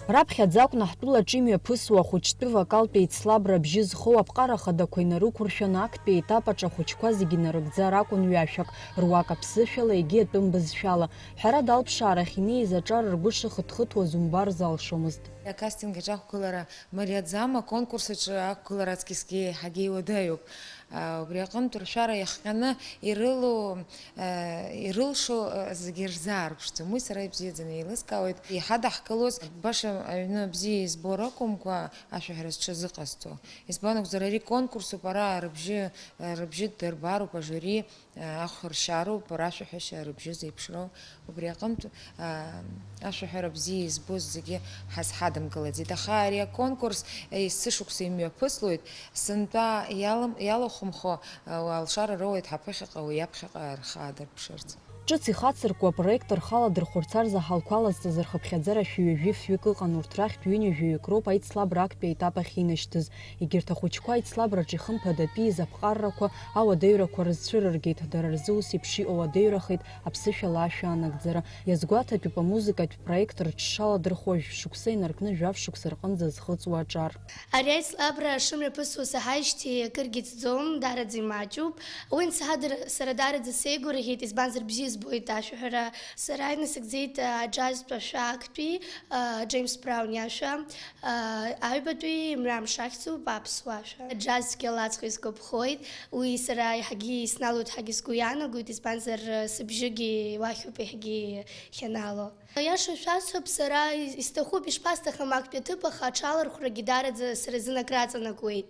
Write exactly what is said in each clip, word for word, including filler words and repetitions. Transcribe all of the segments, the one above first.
Раԥхьаӡа акәны ҳтәылаҿы имҩаԥысуа ахәыҷтәы вокалтә еицлабра абжьы зхоу аԥҟара хадақәа инарықәыршәаны актәи аетап аҿы ахәыҷқәа зегьы инарыгӡар акәын ҩашәак, руак аԥсышәала, егьи атәым бызшәала. Ҳәарада, алԥшаарахь инеиз аҿар ргәы шыхыҭхыҭуаз умбар залшомызт. Акастинг аҿы ақәгылара мариаӡам, аконкурс аҿы ақәгылара аҵкьысгьы еиҳагьы иуадаҩуп. А, убри аҟынтә ршәара иахҟьаны ирылоу, а, ирылшо, а, зегьы рзаарԥшӡом. Уи сара ибзиаӡаны еилыскаауеит. Иҳадаҳкылоз, баша аҩны бзиа избо ракәымкәа, ашәаҳәара зҽазыҟазҵо. Избан акәзар, ари конкурсуп, ара рыбжьы, а, рыбжьы ддырбароуп ажюри. Ахә ршьароуп, рашәаҳәашьа, рыбжьы зеиԥшроу, убри аҟынтә, аа, ашәаҳәара бзиа избоз зегьы ҳазҳадымгылаӡеит. Аха ари аконкурс есышықәса имҩаԥыслоит, сынтәа иалам-, иалахәымхо, аа, алшара роуеит ҳаԥыхьаҟа, уи аԥхьаҟа рхы аадырԥшырц. Ҿыц ихацыркуа апроект рхы аладырхәырц арзаҳалқәа алазҵаз рхыԥхьаӡара шәи ҩажәи фҩык ыҟан, урҭ рахьтә ҩынҩажәаҩык роуп аицлабра актәи аетап ахь инашьҭыз. Егьырҭ ахәыҷқәа аицлабраҿы ихымԥадатәиз аԥҟаррақәа, ауадаҩрақәа рызцәырыргеит, дара рзы ус еиԥш иҟоу уадаҩрахеит аԥсышәала ашәа анагӡара. Иазгәаҭатәуп амузыкатә проект рыҽшаладырхәуа жәшықәса инаркны жәаф шықәса рҟынӡа зхыҵуа аҿар. Ари аицлабра шымҩаԥысуа саҳаижьҭеи акыргьы ҵӡом, даараӡа имаҷуп. Уи ансаҳадыр сара даараӡа сеигәырӷьеит, избанзар бзиа збоит ашәаҳәара. Сара инасыгӡеит, а, аџьазтә ашәа актәи, а, Џеимс Браун иашәа. Аҩбатәи мҩамш ахьӡуп аԥсуа ашәа. Џьаз цәгьала аҵх изгәаԥхоит. Уи сара еиҳагьы исналоит ҳәагьы сгәы иаанагоит, избанзар, сыбжьыгьы уахьоуп еиҳагьы иахьанаало. Аиаша шәасҳәап, сара исҭахуп, ишԥасҭахым актәи аҭыԥ, аха аҽалархәрагьы даараӡа сара зын акраҵанакуеит.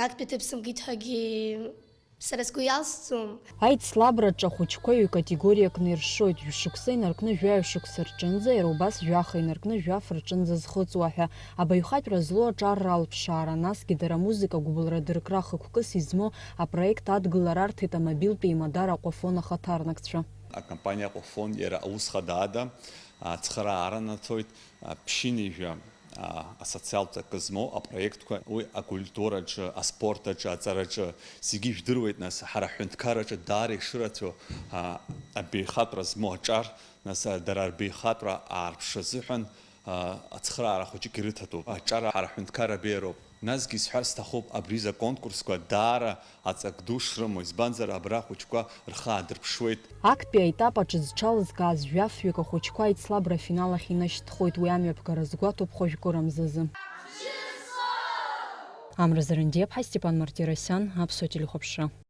Актәи аҭыԥ сымгеит ҳәагьы сара сгәы иалсӡом. Аицлабраҿы ахәыҷқәа ҩ-категориакны иршоит, жәшықәса инаркны жәаҩа шықәса рҿынӡа, иара убас жәаха инаркны жәаф рҿынӡа зхыҵуа ҳәа. Абаҩхатәра злоу аҿар ралԥшаара, насгьы дара амузыка гәыбылра дыркра хықәкыс измоу апроект адгылара арҭеит амобилтә еимадара Аҟәафон ахаҭарнакцәа. Акомпаниа Аҟәафон иара аус хада ада ацхыраара анаҭоит, а, ԥшьынҩажәа, а, асоциалтә ҵакы змоу апроектқәа, уи акультураҿы, аспорт аҿы, аҵараҿы, зегьы ижәдыруеит, нас, ҳара ҳҳәынҭқарраҿы даара ишырацәоу, а, абаҩхатәра змоу аҿар, нас, а, дара рбаҩхатәра аарԥшра азыҳәан, а, ацхыраара хәыҷык ирыҭатәуп. Аҿар ҳара ҳҳәынҭқарра абеиароуп. Насгьы исҳәар сҭахуп, абри изы аконкурсқәа даара аҵак ду шрымоу, избанзар, абра ахәыҷқәа рхы аадырԥшуеит. Актәи аетап аҿы зҽалызкааз жәафҩык ахәыҷқәа аицлабра афинал ахь инашьҭхоит, уи амҩаԥгара азгәаҭоуп хәажәкыра мзазы. Амра Зарандиаԥҳа, Степан Мартиросиан, Аԥсуа телехәаԥшра.